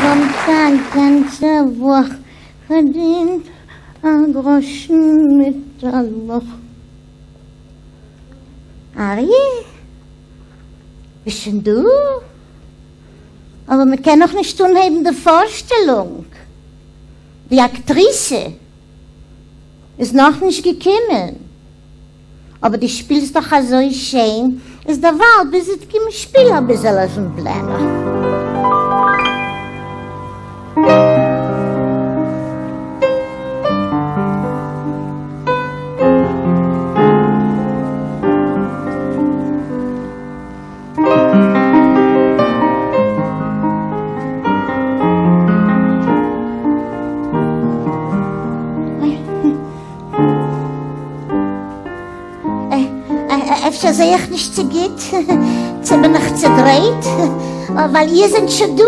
האב א גאנצע וואך פארדינט א גראשן מיט א לאך. אריה? ביסט שוין דא? אבער מען קען נאך נישט אנהייבן די פארשטעלונג, די אקטריסע איז נאכנישט געקומען. אבער דו שפילסט דאך אזוי שיין, איז דערווייל ביז זי קומט שפיל אביסעל אויפן פלענער. אפשר זעה איך נישט צו גוט, צו בין איך צעדרייט, ווייל איר זענט שוין דא,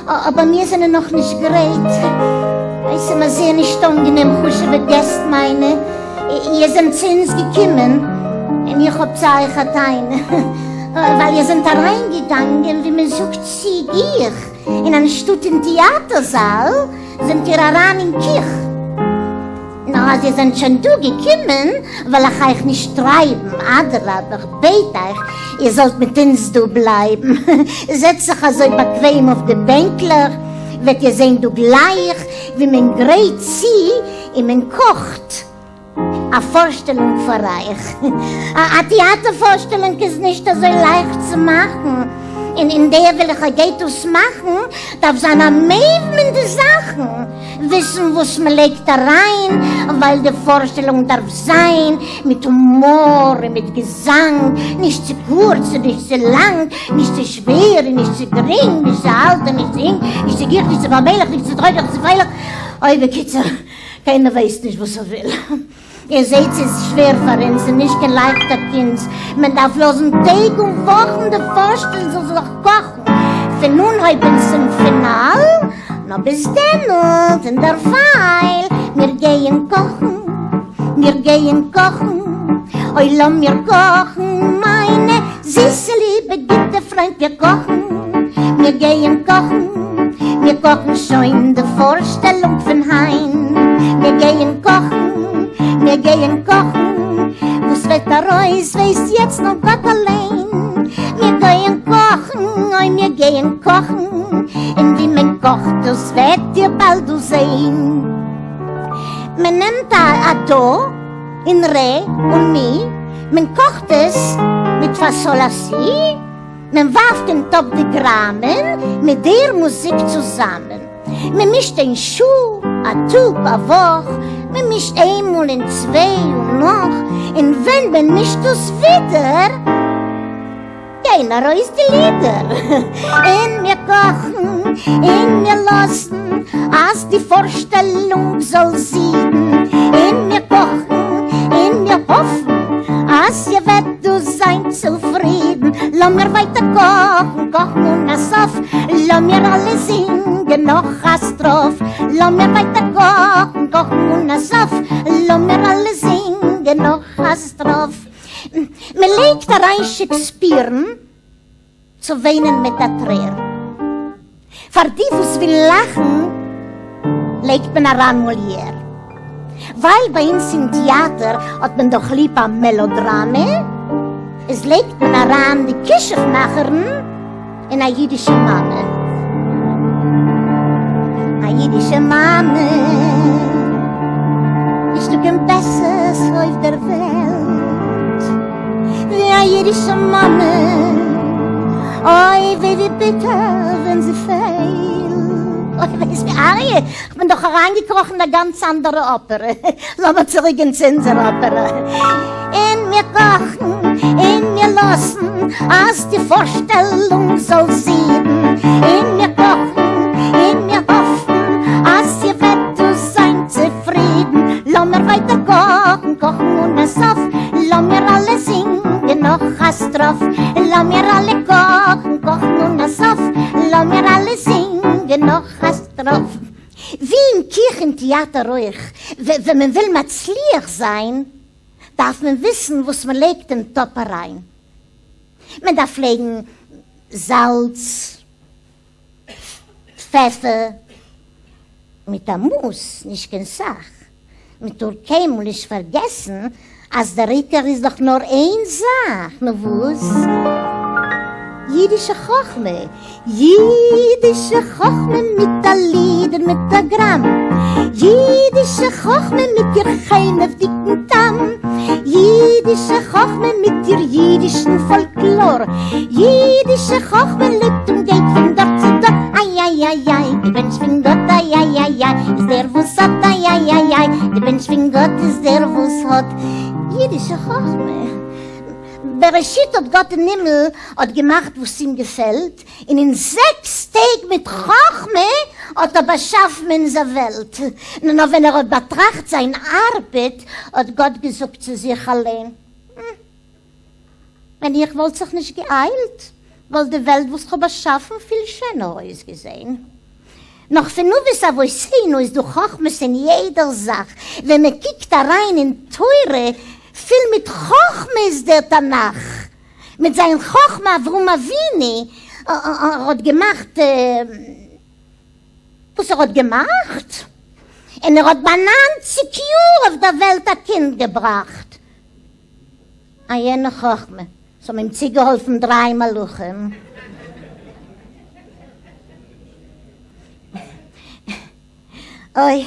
אבער מיר זענען נאכנישט גרייט. עס איז מיר זייער נישט אנגענעם, חשוב'ע געסט מיינע, איר זענט צו אונז געקומען, און איך האב צו אייך א טענה, ווייל איר זענט אריינגעגאנגען, ווי מען זאגט, צו גיך, און אנשטאט אין טעאטער זאל, זענט איר אריין אין קיך. נאר אז איר זענט שוין דא געקומען, וועל איך אייך נישט טרייבן, אדרבה, איך בעט אייך, איר זאלט מיט אונז דא בלייבן. זעצט זיך אזוי באקוועם אויף די בענקלעך, וועט איר זען דא גלייך ווי מען גרייט צו און מען קאכט א פארשטעלונג פאר אייך. א טעאטער פארשטעלונג איז נישט אזוי לייכט צו מאכן, און און דער וועלכער גייט דאס מאכן דארף זיין א מבין אין די זאכן, וויסן וואס מען לייגט אריין, ווייל די פארשטעלונג דארף זיין מיט הומאר און מיט געזאנג, נישט צו קורץ און נישט צו לאנג, נישט צו שווער און נישט צו גרינג, נישט צו אלט און נישט צו יונג, נישט צו גיך, נישט צו פאמעליך, נישט צו טרויעריג, נישט צו פרייליך, אוי בקיצור. קיינער ווייסט נישט וואס ער וויל. איר זעהט ס'איז שווער פאר אונז, ס'איז נישט קיין לייכטע קונץ, מען דארף לאזן טעג און וואכן די פארשטעלונג זאל זיך קאכן פון אנהויב ביז צום פינאל, נאר ביז דעמאלט און דערווייל, מיר גייען קאכן, מיר גייען קאכן, אוי לאמיר קאכן, מיינע זיסע ליבע גוטע פריינט, מיר קאכן, מיר גייען קאכן, מיר קאכן שוין די פארשטעלונג פון היינט, מיר גייען קאכן, מיר גייען קאכן, וואס וועט ארויס ווייסט יעצט נאר גאט אליין, מיר גייען קאכן, אוי מיר גייען קאכן, און ווי מען קאכט דאס וועט איר באלד דא זען. מען נעמט א דא און רע און מי, מען קאכט עס מיט פאסול-אסי, מען ווארפט אין טאפ די גראמען מיט דער מוזיק צוזאמען, מען מישט אין שעה, א טאג, א וואך, מען מישט איינמאל און צוויי און נאך, און ווען מען מישט דאס ווידער, גייען ארויס די לידער, און מיר קאכן און מיר לאזן אז די פארשטעלונג זאל זידן, און מיר קאכן און מיר האפן אז איר וועט דא זיין צופרידן, לאמיר ווייטער קאכן, קאכן אן א סוף, לאמיר אלע זינגען נאך א סטראף, לאמיר ווייטער קאכן, קאכן אן א סוף, לאמיר אלע זינגען נאך א סטראף. מען לייגט אריין שעקספירן צו וויינען מיט א טרער. פאר די וואס ווילן לאכן לייגט מען אריין מאליער. ווייל ביי אונז אין טיאטער האט מען דאך ליב א מעלאדראמע, איז לייגט מען אריין די כישוף מאכערן און א אידישע מאמע. א אידישע מאמע. נישטא קיין בעסערס אויף דער וועלט ווי א אידישע מאמע. אוי ווי ווי ביטער ווען זי פעלט. אוי ווייסט ווי אריה, כ'בין דאך אריינגעקראכן אין א גאנץ אנדערע אפערע. לאמיר צוריק גיין צו אונזער אפערע. און מיר קאכן און מיר לאזן אז די פארשטעלונג זאל זידן, און מיר קאכן און מיר האפן אז איר וועט דא זיין צופרידן, לאמיר ווייטער קאכן, קאכן אן א סוף, לאמיר אלע זינגען נאך א סטראף, לאמיר אלע קאכן, קאכן אן א סוף, לאמיר אלע זינגען נאך א סטראף. ווי אין קיך אין טיאטער אויך, ווען מען וויל מצליח זיין, דארף מען וויסן וואס מען לייגט אין טאפ אריין. מען דארף לייגן זאלץ, פעפער מיט א מאס, נישט קיין סך. מען טאר קיינמאל נישט פארגעסן אז דער עיקר איז דאך נאר איין זאך, נו וואס? אידישע חכמה! אידישע חכמה מיט א ליד און מיט א גראם, אידישע חכמה מיט איר חנעוודיקן טעם, אידישע חכמה מיט איר אידישן פאלקלאר, אידישע חכמה לעבט און גייט פון דור צו דור, איי איי איי איי, געבענטשט פון גאט איי איי איי איי, איז דער וואס האט איי איי איי איי, געבענטשט פון גאט איז דער וואס האט אידישע חכמה. בראשית האט גאט אין הימל האט געמאכט וואס אים געפעלט, און אין זעקס טעג מיט חכמה האט ער באשאפן אונזער וועלט. נאר ווען ער האט באטראכט זיין ארבעט האט גאט געזאגט צו זיך אליין, ווען איך וואלט זיך נישט געאיילט, וואלט די וועלט וואס כ'האב באשאפן פיל שענער אויסגעזען. נאך פון אבות אבותינו איז דא חכמות אין יעדער זאך, ווען מען קוקט אריין אין תורה, פול מיט חכמה איז דער תנך, מיט זיין חכמה אברהם אבינו האט געמאכט וואס ער האט געמאכט, און ער האט ביי ניינציג יאר אויף דער וועלט א קינד געבראכט. א יענע חכמה, ס'האבן אים צוגעהאלפן דריי מלאכים. אוי,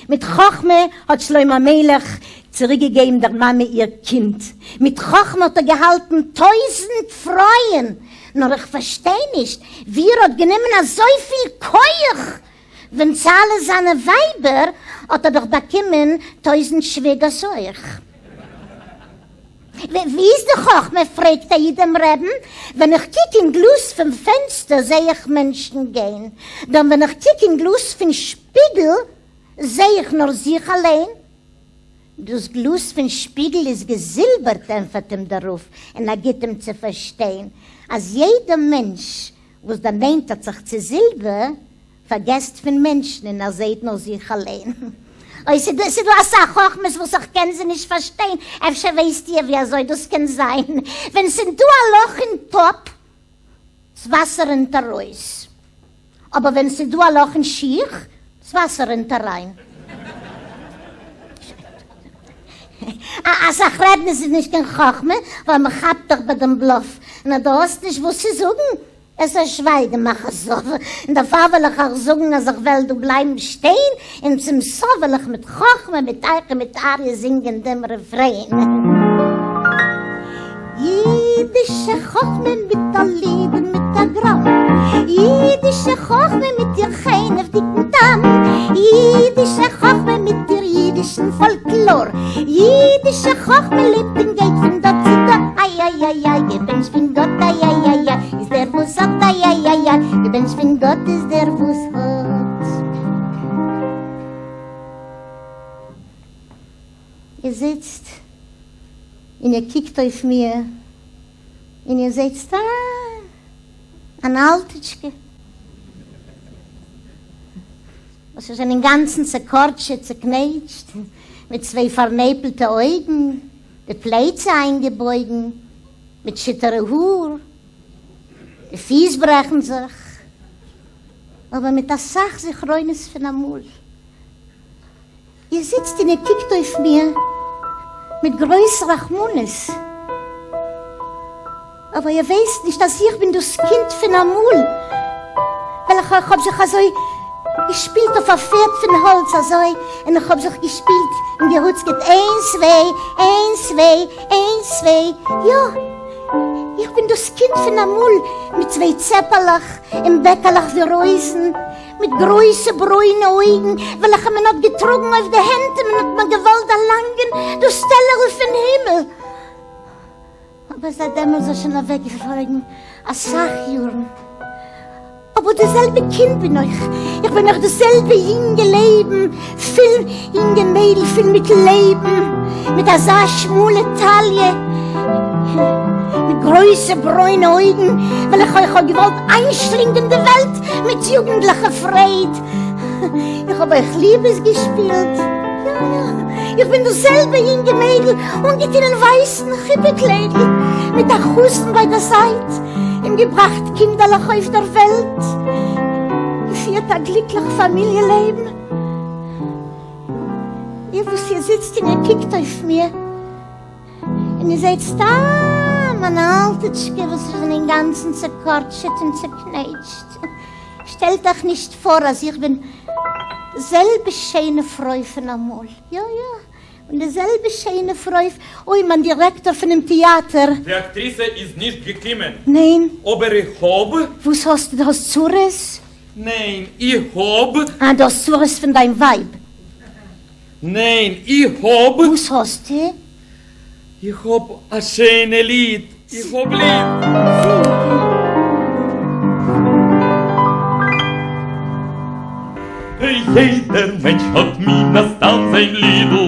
מיט חכמה האט שלמה המלך צוריקגעגעבן דער מאמע איר קינד, מיט חכמה האט ער געהאלטן טויזנט פרויען, נאר איך פארשטיי נישט ווי ער האט גענומען אזויפיל כח ווען צו אלע זיינע ווייבער האט ער דאך באקומען טויזנט שוויגערס אויך. ווי איז די חכמה פרעגט א איד דעם רעבן, ווען איך קוק אין גלאז פון פענסטער זעה איך מענטשן גיין, דאן ווען איך קוק אין גלאז פון שפיגל זעה איך נאר זיך אליין. דאס גלאז פון שפיגל איז געזילבערט ענפערט אים דער רב און ער גיט אים צו פארשטיין אז יעדע מענטש וואס דערנענטערט זיך צו זילבער, פארגעסט פון מענטשן און ער זעהט נאר זיך אליין. אוי, ס'איז דא אסאך חכמות וואס איך קען זיי נישט פארשטיין, אפשר ווייסט איר ווי אזוי דאס קען זיין? ווען ס'איז דא א לאך אין טאפ, ס'וואסער רינט ארויס, אבער ווען ס'איז דא א לאך אין שיך, ס'וואסער רינט אריין. אסאך רעדן איז נישט קיין חכמה, ווייל מ'כאפט דיך ביי דעם בלאף, און אז דו האסט נישט וואס צו זאגן, בעסער שווייגן, מאך א סוף, און דערפאר וועל איך אייך זאגן אז איך וועל דא בלייבן שטיין, און צום סוף וועל איך מיט חכמה, מיט אייך און מיט אריה זינגען דעם רעפרעין. אידישע חכמה מיט א ליד און מיט א גראם, אידישע חכמה מיט איר חנעוודיקן טעם, אידישע חכמה מיט איר אידישן פאלקלאר, אידישע חכמה לעבט און גייט פון דור צו דור, איי איי איי איי, געבענטשט פון גאט איי איי איי איי, איז דער וואס האט איי איי איי איי, געבענטשט פון גאט איז דער וואס האט. איר זיצט און איר קוקט אויף מיר און איר זעט סתם אן אלטיטשקע וואס איז שוין אינגאנצן צעקארטשעט, צעקנעטשט, מיט צוויי פארנעפלטע אויגן, די פלייצע איינגעבויגן, מיט שיטערע האר, די פיס ברעכן זיך, אבער מיט אסאך זכרונות פון אמאל. איר זיצט און איר קוקט אויף מיר מיט גרויס רחמנות, אבער איר ווייסט נישט אז איך בין דאס קינד פון אמאל, וועלכע איך האב זיך אזוי געשפילט אויף א פערד פון האלץ אזוי, און איך האב זיך געשפילט און געהוצקעט איינס צוויי, איינס צוויי, איינס צוויי, יא, איך בין דאס קינד פון אמאל, מיט צוויי צעפעלעך און בעקעלעך ווי רויזן, מיט גרויסע ברוינע אויגן, וועלכע מען האט געטראגן אויף די הענט און מען האט מיר געוואלט דערלאנגען דאס טעלערל פון הימל. אבער זייט דעמאלס איז שוין אוועקגעפלויגן אסאך יארן. אבער דאס זעלבע קינד בין איך, איך בין נאך דאס זעלבע יונגע לעבן, פול יונגע מיידל פול מיט לעבן, מיט אזא שמאלע טאליע, מיט גרויסע ברוינע אויגן, וועלכע איך האב געוואלט איינשלינגען די וועלט מיט יוגנטליכע פרייד. איך האב אויך ליבעס געשפילט, יא יא, איך בין דאס זעלבע יונגע מיידל, אנגעטון אין ווייסן חופה קליידל, מיט א חתן ביי דער זייט, אים געבראכט קינדערלעך אויף דער וועלט. געפירט א גליקליך פאמיליע לעבן. איר וואס איר זיצט און איר קוקט אויף מיר, און איר זעט סתם אן אלטיטשקע וואס איז אינגאנצן צעקארטשעט און צעקנעטשט, שטעלט אייך נישט פאר אז איך בין די זעלבע שיינע פרוי פון אמאל. יא יא, און די זעלבע שיינע פרוי, אוי, מיין דירעקטאר פונעם טעאטער. די אקטריסע איז נישט געקומען. ניין. אבער איך האב. וואס האסטו? דו האסט צרות? ניין, איך האב. אה, דו האסט צרות פון דיין ווייב. ניין, איך האב. וואס האסטו? איך האב א שיינע ליד, איך האב ליב. יעדער מענטש האט מן הסתם זיין לידל.